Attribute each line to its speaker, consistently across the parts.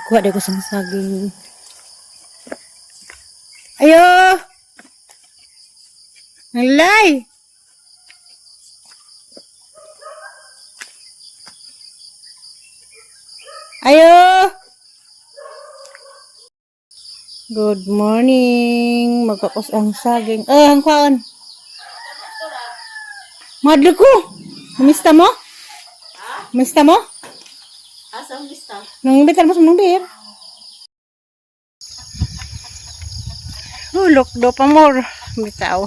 Speaker 1: Kuha ko sa saging. Ayo! Nalay! Ayo! Good morning. Magpakos ang saging. Eh, ang kwaon. Madlo ko. Namista mo? Namista mo?
Speaker 2: Asa ang lista?
Speaker 1: Nang imbitar mo sa mong beer. Hulok do pa more. Bitaw.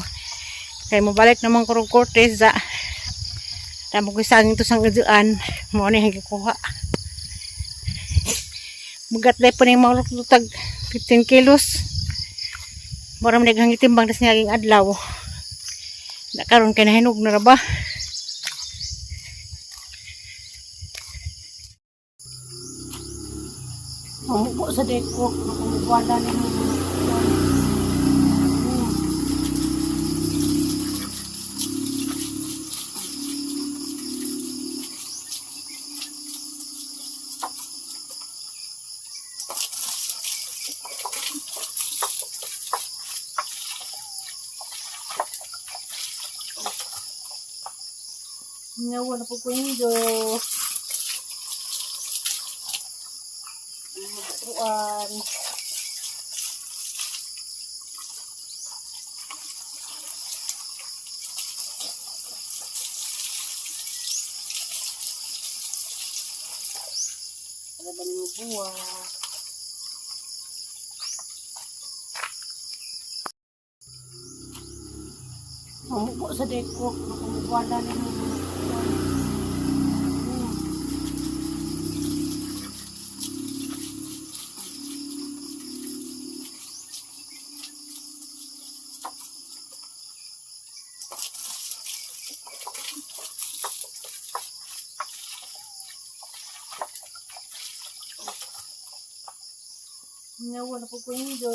Speaker 1: Kay mo balik naman ko rong Cortez za. Tamo ko saging to sang uduan. Mo ni ang gikuha. Bugat dai po ning maulok do tag 15 kilos. Mura man naghang timbang tas ngaging adlaw. Na karon kay nahinog na ra ba? Mamupo sa deko, makumuwala na ng mga. Nga wala po ko indo. Buwan. Ano ba yung buwan? Mamupo sa deko, makumuwala na ng mga buwan. Nga wala po ko indo.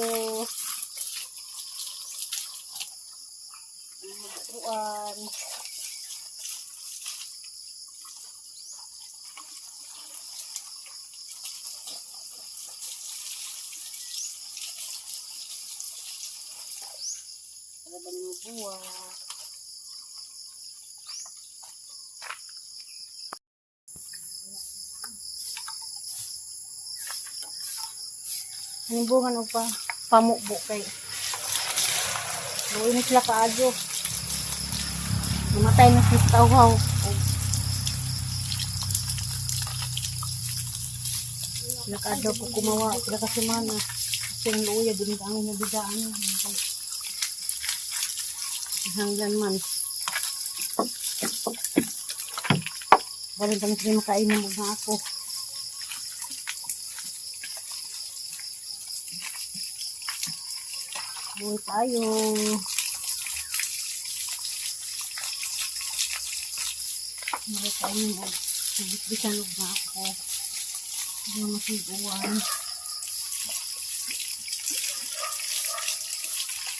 Speaker 1: Buwan. Ano ba yung buwan? Anong bunga no pa? Pamukbo kay. Luoy na sila kaadyo. Namatay na sila sa tawhaw. Sila kaadyo ko kumawa. Sila kasi mana. Kasi ang luoy, din ang nabidaan. Hanggan man. Walang kami sila makainom na ako. Buhay tayo. Makakain mo. Nagbibisan na ako. Hindi na masiguan.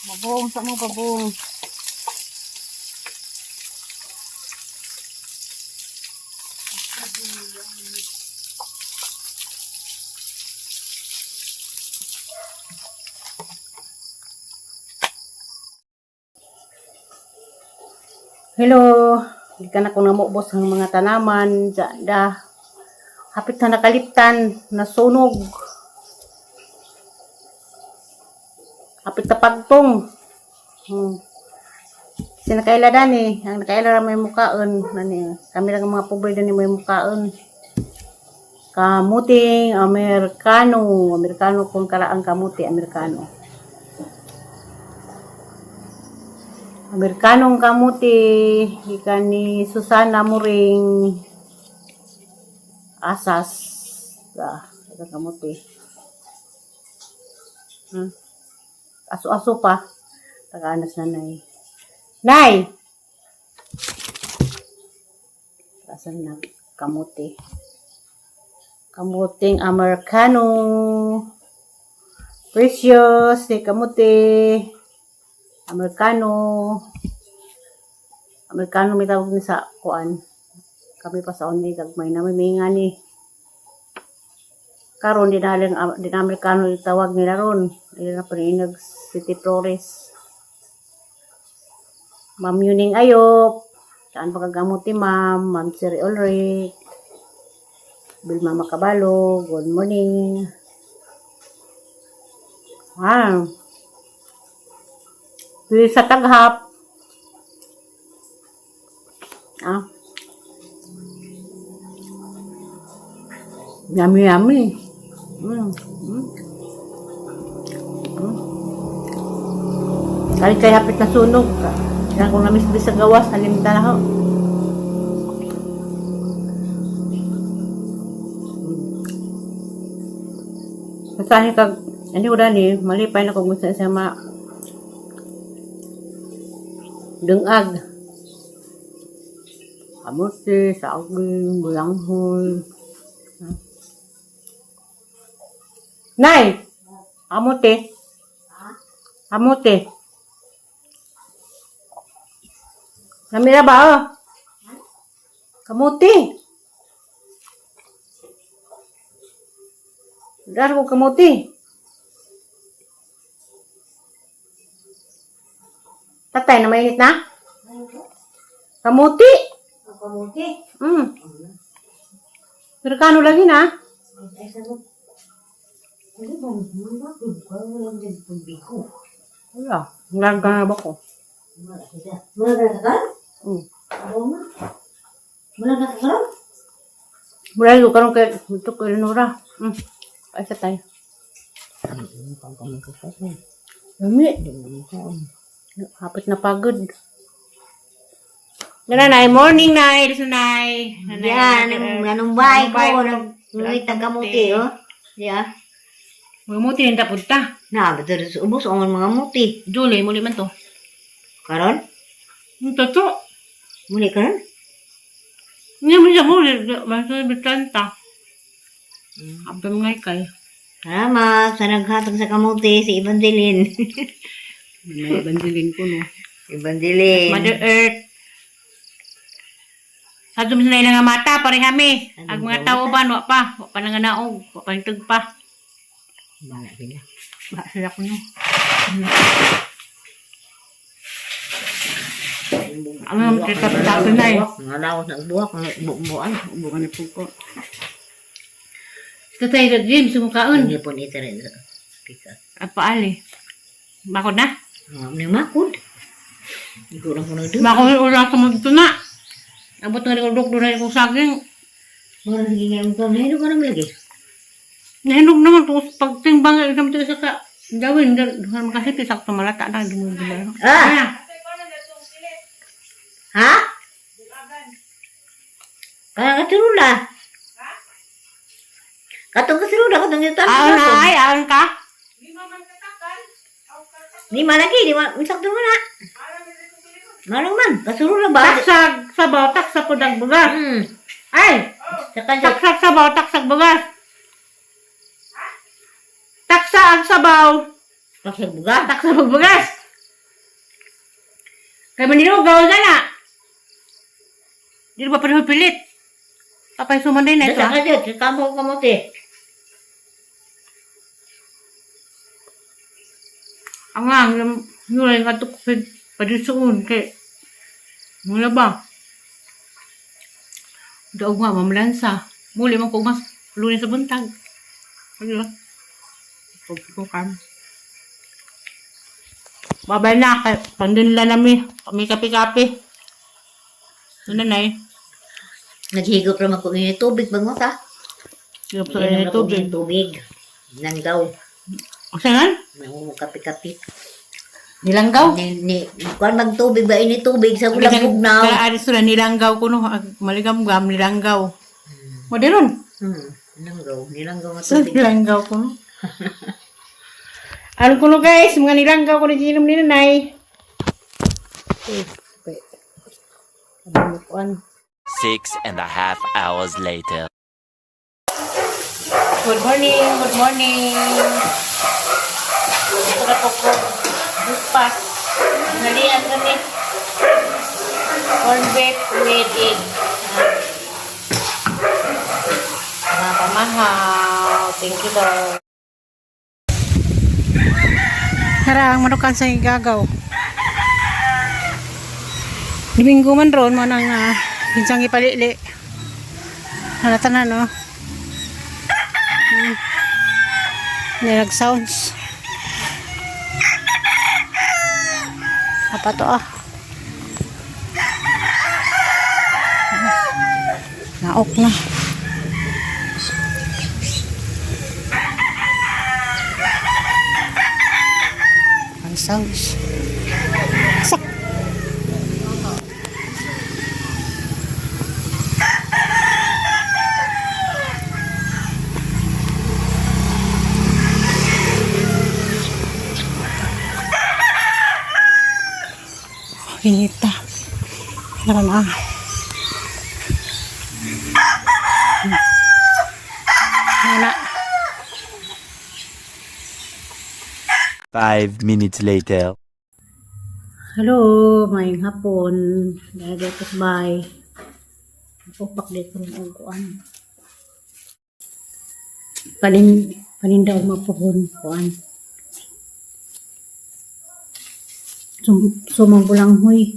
Speaker 1: Babong, sa mo babong. Hello. Hindi ka na kung namubos ang mga tanaman. Diyan da. Hapit na nakaliptan. Nasunog. Hapit na pagtong. Kasi nakaila dani. Ang nakaila ra may mukaon. Nani, kami lang ang mga pobre dani may mukaon. Kamuting Amerikano. Amerikano kung karaang kamuti, Amerikano. Amerikanong kamuti. Gikan ni Susana Muring. Asas. Ah, ito kamuti. Aso-aso pa. Tagaanas na nay. Nay! Asan na kamuti? Kamuting Amerikano. Precious ni kamuti. Amerikano. Amerikano may tawag ni sa kuan. Kami pa sa only gagmay na may nga ni. Karon di na lang di na Amerikano tawag nila ron. Ila na paniinag City Flores. Ma'am Yuning Ayop. Saan pa kagamuti, ma'am? Ma'am Siri Ulrich. Bilma Makabalo. Good morning. Wow. Dili sa taghap. Ah. Yummy, yummy. Kahit kay hapit na sunog. Kaya kung namiss sa gawas, nalimta na ako. Basta kag, ano ko dani, malipay na kung gusto siya ma dungag. Kamuti, saging, bulanghol. Nay! Kamuti. Kamuti. Namira ba oh? Kamuti. Dar ko kamuti. Tatay, na mainit na? Kamuti.
Speaker 2: Kamuti.
Speaker 1: Pero kano lagi na?
Speaker 2: Ay, sagot. Ano ba? Mga walang din pagbigo.
Speaker 1: Wala. Nagana ba ko?
Speaker 2: Wala kita. Wala ka ka? Ako nga. Wala ka ka?
Speaker 1: Mula ko karon kay ito ko Eleonora. Ay sa tayo. Lami. Hapit na pagod. Nanay, morning, Nay. Listen, Nay. Nanay,
Speaker 2: Yan,
Speaker 1: nanay,
Speaker 2: nanumbay ko.
Speaker 1: Nanumbay
Speaker 2: Nangit ang kamuti, oh. Ya.
Speaker 1: Mga muti rin tapod ta.
Speaker 2: Na, betul. Ubos ang mga muti.
Speaker 1: Julie, muli man to.
Speaker 2: Karon?
Speaker 1: Ang totoo.
Speaker 2: Muli karon?
Speaker 1: Hindi mo siya muli. Basta bitanta. Abdam ngay kay.
Speaker 2: Salamat sa naghatag sa kamuti si Evangeline.
Speaker 1: May bandilin ko, no.
Speaker 2: Evangeline.
Speaker 1: Mother Earth. Sa dumi sa ilang mata, parehami. Ang mga tao ba, wa pa. Wa pa nanganaog. Wa pa nagtagpa.
Speaker 2: Bala sila.
Speaker 1: Ba sila ko, no. Ano ang kita na eh.
Speaker 2: Mga lawas ng buwak, mga buwan.
Speaker 1: Bukan na po ko. Sa tayo sa gym, sumukaon.
Speaker 2: Hindi po nito rin. Pika.
Speaker 1: Apaali. Bakod na?
Speaker 2: Mga makod. Hindi ko lang kuno doon.
Speaker 1: Bakod ura sa mga na. Abot nga rin ko doon na saging.
Speaker 2: Mura sige nga yung pamahilo ka naman lagi.
Speaker 1: Nahinog naman kung pagtimbang isang ito sa ka. Gawin, doon makasiti, sakto malata na. Dumudumalo.
Speaker 2: Ah! Ha? Kaya katirula. Ha? Katong katirula, katong yung tanong.
Speaker 1: Aon na ay, aon ka?
Speaker 2: Di malaki, di ma, sakto mo na. Marang man, kasurula ba?
Speaker 1: Taksag, sabaw, taksa po dag bugas. Ay!
Speaker 2: Saka sa
Speaker 1: Taksag sabaw, taksag bugas. Taksa ang sabaw.
Speaker 2: taksag buga.
Speaker 1: Taksa bugas. Kay manilugaw na na. Di ba pareho pilit? Kapay sumanday na ito.
Speaker 2: Saka sa sa kamo kamote.
Speaker 1: Ang ang yun nga to padisuon kay mula ba? Daog nga mamlansa. Muli man ko mas lunes sa buntag. Ano lang? Pagkukan. Babay na kay pandinla nami. Kami kape-kape. Ano na eh?
Speaker 2: Naghigop raman ko yung tubig bangota.
Speaker 1: Sigap sa
Speaker 2: Inom
Speaker 1: inyo
Speaker 2: na ko
Speaker 1: tubig.
Speaker 2: yung tubig. Nanggaw.
Speaker 1: O saan?
Speaker 2: May kape-kape.
Speaker 1: Nilanggaw?
Speaker 2: Ni, kuan magtubig ba ini tubig sa ulang bugnaw.
Speaker 1: Kaya aris na nilanggaw ko no. Maligam-gam, nilanggaw. Moderon.
Speaker 2: Nilanggaw, nilanggaw nga
Speaker 1: Sa
Speaker 2: tubig.
Speaker 1: nilanggaw ko no. Ano ko no guys, mga nilanggaw ko na ginom ni nanay. Okay.
Speaker 3: 6.5 hours later.
Speaker 1: Good morning, good morning. Gusto na po ko breakfast. Nalian kami. Corn beef with egg. Mga pamahap.
Speaker 2: Thank you, Lord.
Speaker 1: Tara, ang manukan sa igagaw. Domingo man ron, mo nang binsang ipalili. Halata na, no? Nag-sounds. Apa to ah? Naok na. Ang sounds. Sak. Hinita. Tara na. Nana.
Speaker 3: 5 minutes later.
Speaker 1: Hello, maayong hapon. Dahil ko sa bahay. Upak dito ng uguan. Paninda og mapuhon kuan. Sumang bulanghoy.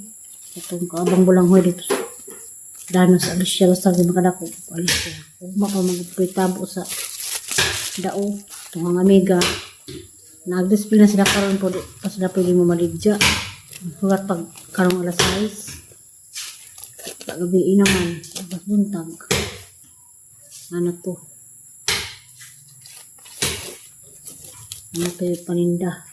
Speaker 1: Itong kaabang bulanghoy dito. Dano sa Alicia basta di makadako ko Alicia. Ugma pa magpitabo sa dao. Itong ang amiga. Nag-display na sila karon po di pa sila pwede mo maligya. Huwag pag karong alas 6. Pagabi naman, alas buntag. Ano to? Ano to yung paninda?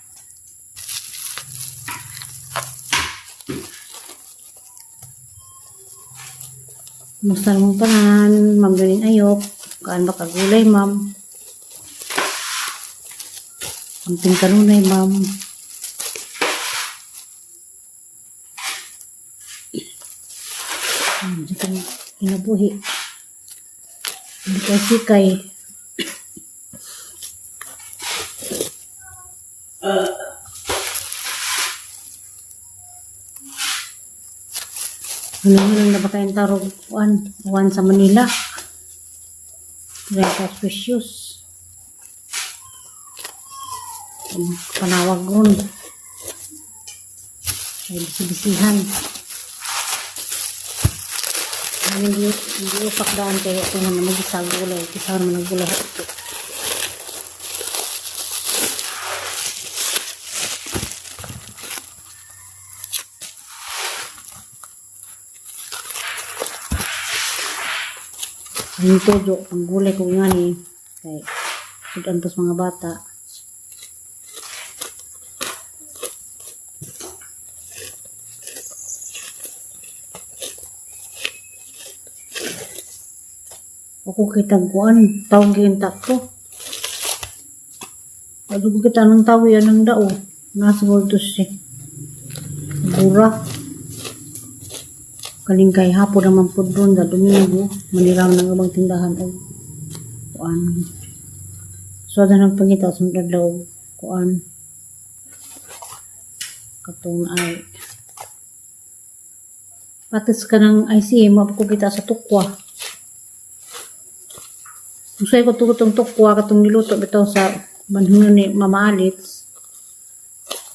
Speaker 1: Kumusta naman tanan? Ma'am Ganin Ayok. Kaan ba kagulay, ma'am? Amping kanunay, ma'am. Diyan kami kinabuhi. Hindi ka sikay. Ano lang na ba kayong tarog? Uan, uan sa Manila. Renta precious. Ang panawag ron. Ay, bisibisihan. Hindi upak daan kaya ito na mag-isa gulay. Isa naman ang gulay ito. Ang todo, ang gulay ko nga ni. Kay, sudan po sa mga bata. Ako kitang kuan, tawag yung takto. Ano ko kita ng tao yan ang dao. Nasa voltos siya. Bura. Kalingkay hapon naman po doon sa Domingo. Maniram ng ibang tindahan o kuan. So, na ng pangita sa daw kuan. Katong ay patis ka ng ICM, ko kita sa tukwa. Usay ko tugtong tukwa katong niluto bitaw sa manhuno ni Mama Alex.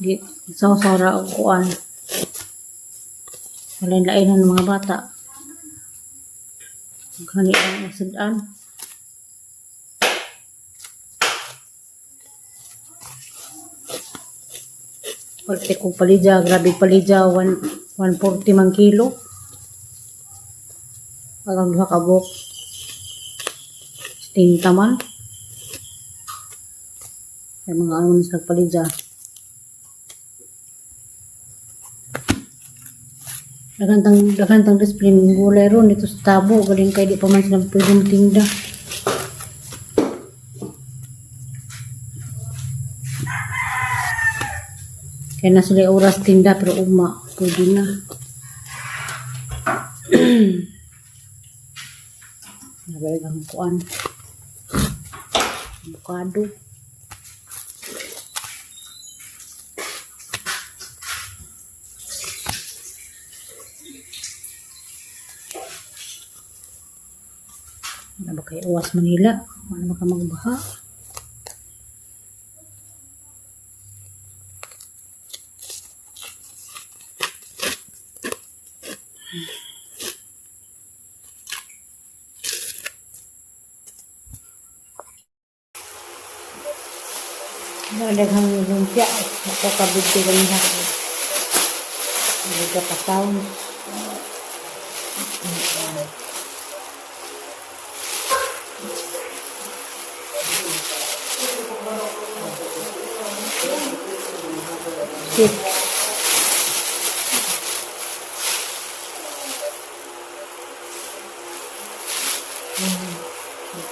Speaker 1: Gi saw-saw ra og kuan. Wala lainan ng mga bata. Gani ang sudan. Parte kong palidya, grabe palidya, 140 man kilo. Agang duha ka buok. Tinta man. Ay mga ano sa palidya. Daghan tang display ng gulay ron dito sa tabo. Galing kay di pa man sila pwede matinda. Kaya na sila oras tinda pero uma pwede na. Nabalik ang kuan. Avocado. Ano ba kayo uwas Manila? Ano ba ka magbaha? Mga daghang lumpia. Ako kabigti kami ha. Hindi ka pa sound. Six. One, six,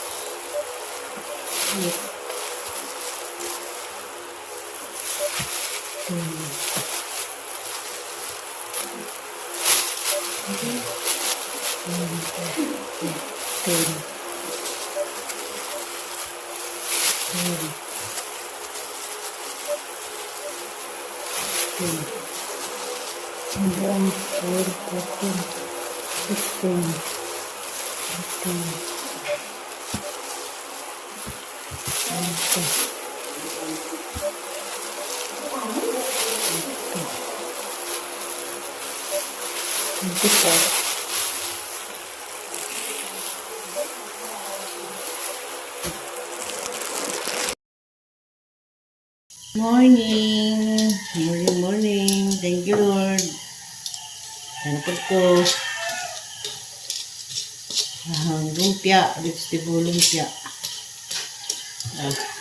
Speaker 1: eight, 10. 10. 10. 10. Ang 12, 14, 16, 18, 20. 24.
Speaker 2: Morning! Morning, morning. Thank you, Lord. Sana po ko. Ang lumpia, vegetable lumpia. Ah.